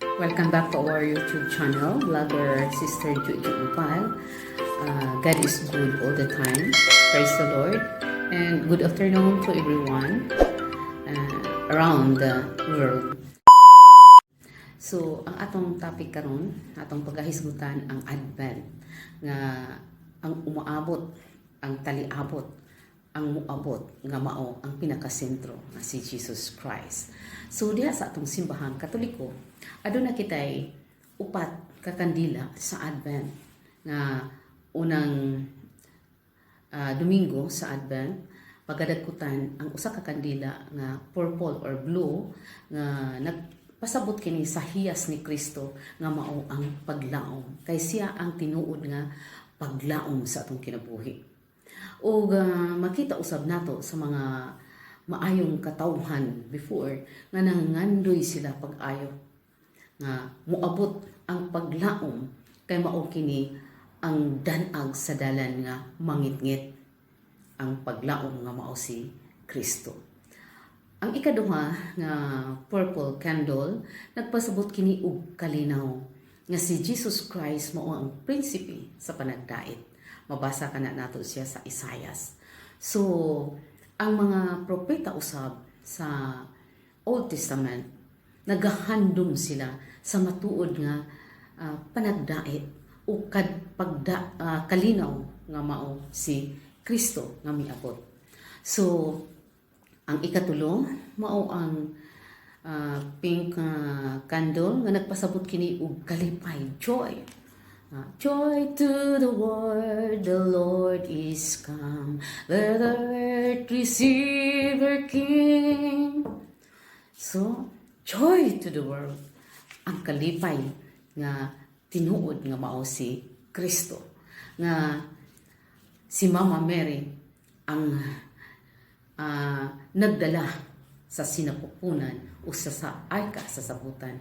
Welcome back to our YouTube channel, vlogger Sister Juju Upal. God is good all the time. Praise the Lord. And good afternoon to everyone around the world. So, ang atong topic karon, atong pagahisgutan ang Advent nga ang umaabot, ang taliabot, ang muabot nga mao ang pinakasentro nga si Jesus Christ. So diha sa atong Simbahan Katoliko, aduna kitay upat ka kandila sa Advent nga unang Domingo sa Advent, pagadagkutan ang usa ka kandila nga purple or blue nga nagpasabot kini sa hiyas ni Kristo nga mao ang paglaom, kay siya ang tinuod nga paglaom sa atong kinabuhi. Ug makita usab nato sa mga maayong katawhan before nga nangandoy sila pag-ayo nga muabot ang paglaom, kay mao kini ang danag sa dalan nga mangitngit, ang paglaom nga mao si Kristo. Ang ikaduha nga purple candle, nagpasabot kini og kalinaw nga si Jesus Christ mao ang prinsipe sa panagdait. Mabasa kana nato siya sa Isaias. So, ang mga propeta usab sa Old Testament, nagahandom sila sa matuod nga panagdait o kad pagda kalinaw nga mao si Kristo nga miabot. So, ang ikatulo mao ang pink candle nga nagpasabot kini og kalipay, joy. Joy to the world, the Lord is come. Let the earth receive her King. So, joy to the world. Ang kalipay nga tinuod nga mao si Kristo. Nga si Mama Mary ang nagdala sa sinapupunan o sa arka sa sabutan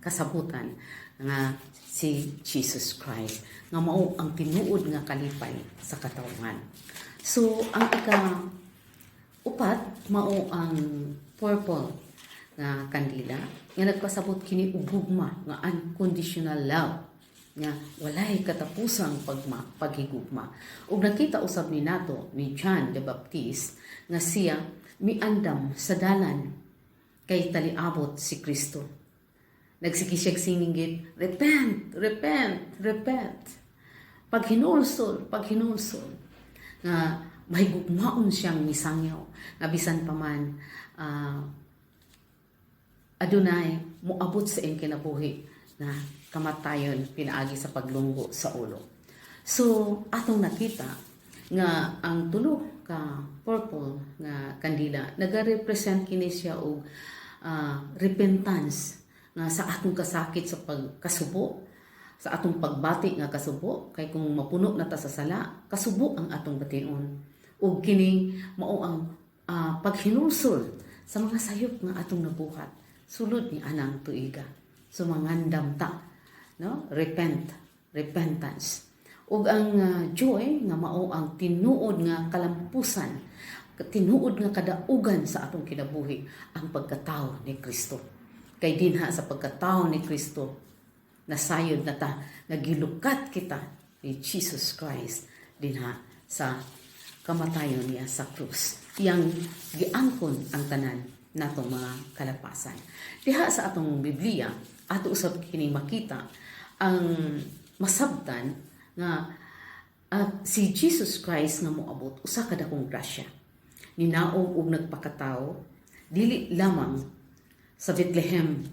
kasabutan nga si Jesus Christ nga mao ang tinuod nga kalipay sa katawhan. So ang ika upat mao ang purple nga kandila nga nagpasabot kini og gugma nga unconditional love nga walay katapusang paghigugma. Ug nakita usab ni nato ni John the Baptist nga siya miandam sa dalan kay taliabot si Kristo. Nagsige siyang sininggit, "Repent, repent, repent. Paghinulsol, paghinulsol," nga mahigugmaon siyang misangyaw nga bisan pa man adunay moabot sa iyang kinabuhi na kamatayon pinaagi sa paglunggo sa ulo. So atong nakita nga ang tulo ka purple nga kandila, nagarepresent kini siya og repentance nga sa atong kasakit sa pagkasubo, sa atong pagbati nga kasubo, kay kung mapuno na ta sa sala, kasubo ang atong bation. Ug kini mao ang paghinulsol sa mga sayop nga atong nabuhat sulod ni anang tuiga. So mangandam ta, no? Repent, repentance. Ug ang joy nga mao ang tinuod nga kalampusan, tinuod nga kadaugan sa atong kinabuhi, ang pagkatao ni Kristo, kay dinha sa pagkatao ni Kristo nasayod na ta nga gilukat kita ni Jesus Christ dinha sa kamatayon niya sa krus. Iyang giangkon ang tanan natong mga kalapasan. Diha sa atong Biblia, ato usab kini makita ang masabtan nga si Jesus Christ nga moabot usa ka dakong grasya. Ninaog og nagpakatao dili lamang sa Bethlehem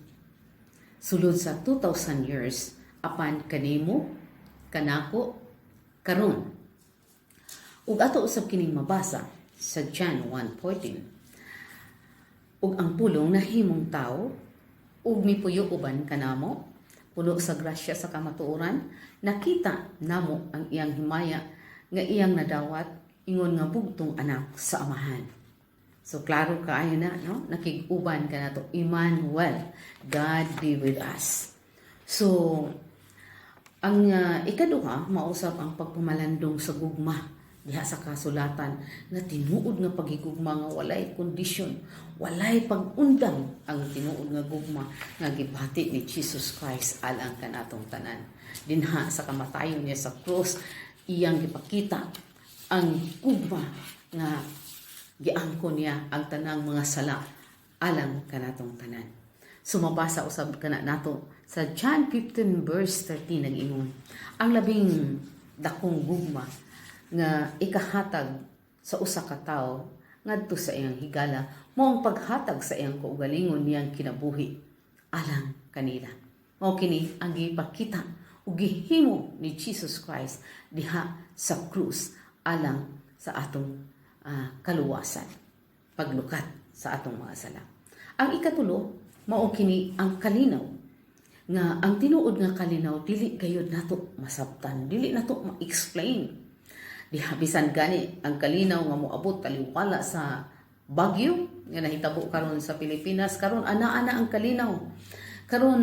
sulod sa 2000 years, apan kanimo, kanako, karon. Ug ato usab kining mabasa sa John 1:14. "Ug ang Pulong nahimong tao ug mipuyo uban kanamo, puno sa grasya sa kamatuoran. Nakita namo ang iyang himaya nga iyang nadawat ingon nga bugtong anak sa Amahan." So klaro kaayo na, no? Nakig-uban kanato, Emmanuel, God be with us. So ang ikaduha, mausap ang pagpamalandong sa gugma diha sa kasulatan nga tinuod nga paghigugma nga walay kondisyon, walay pag-undang, ang tinuod nga gugma nga gibati ni Jesus Christ alang kanatong tanan. Dinha sa kamatayon niya sa cross, iyang gipakita ang gugma nga giangkon niya ang tanang mga sala alang kanatong tanan. So mabasa usab kana nato sa John 15 verse 13, nag-ingon ang labing dakong gugma nga ikahatag sa usa ka tawo ngadto sa iyang higala mao ang paghatag sa iyang kaugalingon niyang kinabuhi alang kanila. Mao kini ang gipakita ug gihimo ni Jesus Christ diha sa krus alang sa atong kaluwasan, paglukat sa atong mga sala. Ang ikatulo, mao kini ang kalinaw, nga ang tinuod nga kalinaw dili gayud nato masabtan, dili nato ma-explain. Diha bisan gani ang kalinaw nga moabot taliwala sa bagyo nga nahitabo karon sa Pilipinas, karon ana-ana ang kalinaw. Karon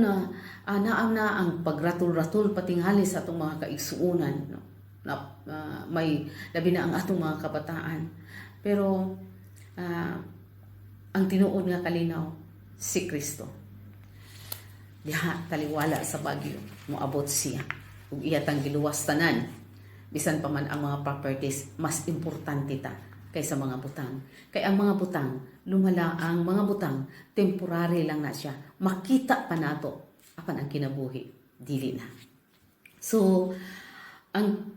ana na ang pagratul-ratul patinghali sa atong mga kaigsuonan, no? Na, may labi na ang atong mga kabataan. Pero ang tinuod nga kalinaw si Kristo. Diha taliwala sa bagyo, moabot siya ug iya tang giluwas tanan, bisan pa man ang mga properties. Mas importante ta kaysa mga butang, kay ang mga butang lumala, ang mga butang temporary lang na siya, makita pa nato, apan ang kinabuhi dili na. So ang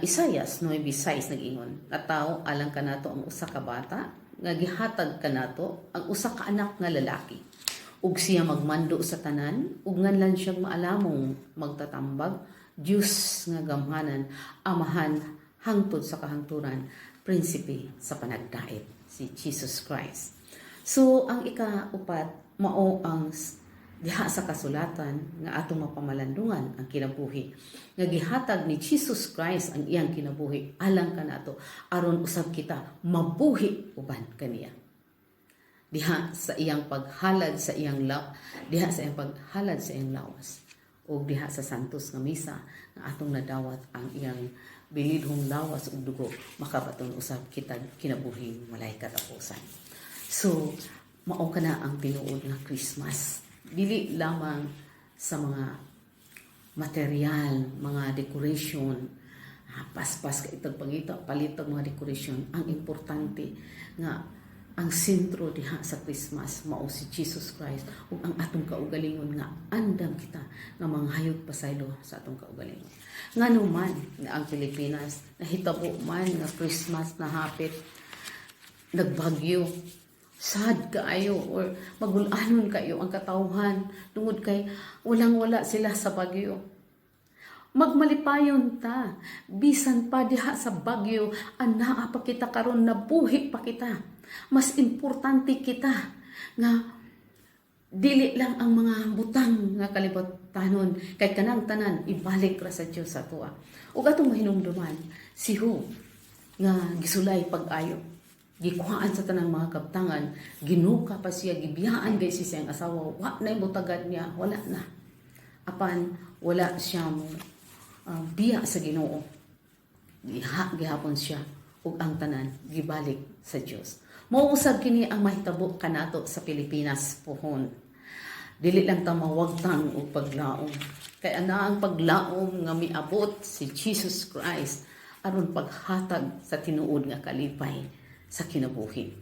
Isaias 9:6 nag-ingon, "Natawo alang kanato ang usa ka bata, nga gihatag kanato ang usa ka anak nga lalaki, ug siya magmando sa tanan, ug nganlan siyang Maalamong Magtatambag, Dios nga Gamhanan, Amahan hangtod sa kahangturan, Prinsipe sa Panagdait," si Jesus Christ. So ang ikaupat, mao ang diha sa kasulatan nga atong mapamalandungan ang kinabuhi nga gihatag ni Jesus Christ ang iyang kinabuhi alang kanato aron usab kita mabuhi uban kaniya diha sa iyang paghalad sa iyang lawas ug diha sa Santos nga Misa nga atong nadawat ang iyang bilidhong lawas ug dugo, makabaton usab kita kinabuhing walay katapusan. So mao kana ang tinuod nga Christmas, dili lamang sa mga material, mga decoration, paspas ka itag pangita, palit og mga decoration. Ang importante nga ang sentro diha sa Christmas mao si Jesus Christ ug ang atong kaugalingon nga andam kita nga manghayog pasaylo sa atong kaugalingon. Ngano man nga ang Pilipinas nahitabo man nga Christmas na hapit nagbagyo, sad kaayo or magulanon kayo ang katawhan tungod kay walang wala sila sa bagyo. Magmalipayon ta bisan pa diha sa bagyo, anaa pa kita karon, nabuhi pa kita. Mas importante kita nga dili lang ang mga butang nga kalibutanon, kay kanang tanan ibalik ra sa Dios sa atoa. Ug atong mahinumduman si Job nga gisulay pag-ayo, gikuhaan sa tanang mga kabtangan, ginuka pa siya, gibiyaan gay si siyang asawa, wa na mutagan niya, wala na. Apan wala siya mo biya sa Ginoo. Diha gihapon siya ug ang tanan gibalik sa Dios. Mao usab kini ang mahitabo kanato sa Pilipinas pohon. Dili lang ta mawagtang og paglaom. Kay ana ang paglaom nga miabot si Jesus Christ aron paghatag sa tinuod nga kalipay sa kinabuhi.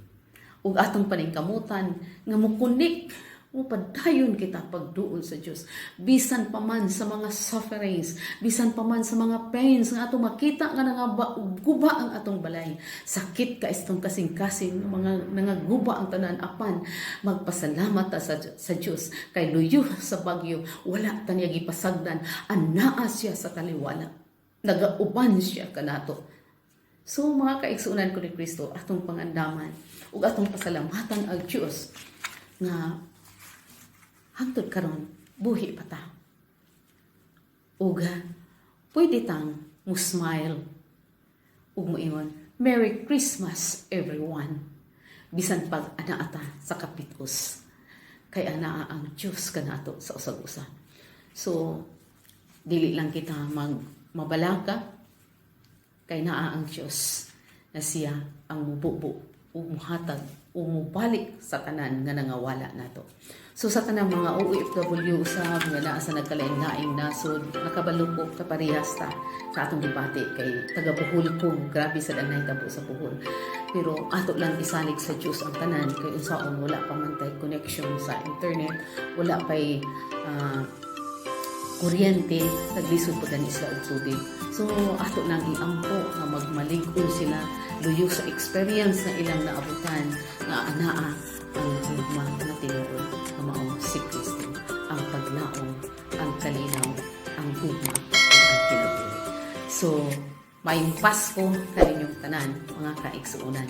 Ug atong paningkamutan nga mokunik, mupadayon kita pagduol sa Dios bisan pa man sa mga sufferings, bisan pa man sa mga pains nga atong makita nga nangaguba ang atong balay, sakit ka itong kasing-kasing, mga nangaguba ang tanan. Apan magpasalamat ta sa Dios kay luyo sa bagyo, wala ta niya gipasagdan, anaa siya sa taliwala, nagauban siya kanato. So mga kaigsuonan ko ni Kristo, atong pangandaman ug atong pasalamatan ang Dios nga hangtod karon buhi pa ta. Ug pwede tang mo smile ug moingon, "Merry Christmas, everyone," bisan pag anaa ta sa kapitos, kay anaa ang Dios kanato sa usag-usa. So dili lang kita mag mabalaka. Kay naa ang Dios na siya ang mububo ug muhatag ug mubalik sa tanan nga nangawala nato. So sa tanang mga OFW usab nga naa sa nagkalain-laing nasod, nakabalo ko kaparehas ta sa atong gibati kay taga Bohol ko, grabe sad ang nahitabo sa Bohol. Pero ato lang isalig sa Dios ang tanan kay unsaon, wala pa man tay connection sa internet, wala pay kuryente, naglisod pa gani sila og tubig. So ato lang iampo nga magmalig-on sila luyo sa experience na ilang naabutan nga anaa ang gugma nga tinuod nga mao si Kristo, ang paglaom, ang kalinaw, ang gugma ug ang kinabuhi. So maayong Pasko kaninyong tanan, mga kaigsuonan.